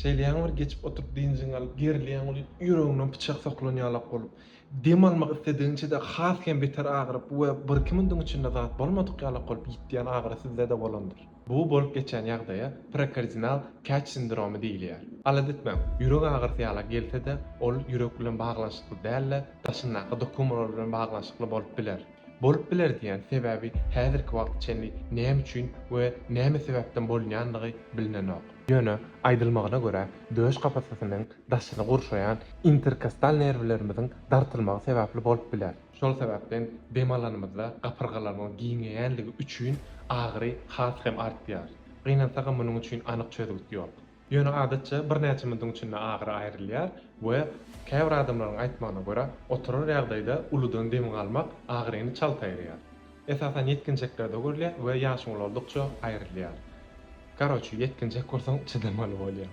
Şeýle ýaňy bir geçip oturyp dynjyňy alyp gerilýäň welin ýüregiňden pyçak sokulan ýalak bolup, dem almak isledigiňçe-de has hem beter agyryp we birki munduň içinde zat bolmadyk ýalak bolup ýitýän agyry sizde-de bolandyr. Bu bolup geçýän ýagdaýa prekardinal catch sindromy diýilýär. Alada etmäň, ýürek agyrysy ýalak gelse-de, ol ýürek bilen baglanyşykly däl-de, daşyndaky dokumalar bilen baglanyşykly bolup biler. Bolup biler diýýän sebäbi häzirki wagta çenli näme üçin we näme sebäpden bolunýanlygy bilinenok. Ýöne, aýdylmagyna görä, döş kapasasynyň daşyny gurşaýan interkostal nerwlerimiziň dartylmagy sebäpli bolup biler. Şol sebäpden dem alanymyzda gapyrgalarymyzyň giňeýänligi üçin agyry has hem artýar. Gynansagam munuň üçin anyk çözgüt ýok. Ýöne adatça birnäçe minutiň içinde agyry aýrylýar we käbir adamlaryň aýtmagyna görä, oturar ýagdaýda uludan demiňi almak agyryny çalt aýyrýar. Esasan ýetginjeklerde görülýär we ýaşyň ulaldykça aýrylýar. Karoçi, ýetginjek bolsaň çydamaly bolýaň.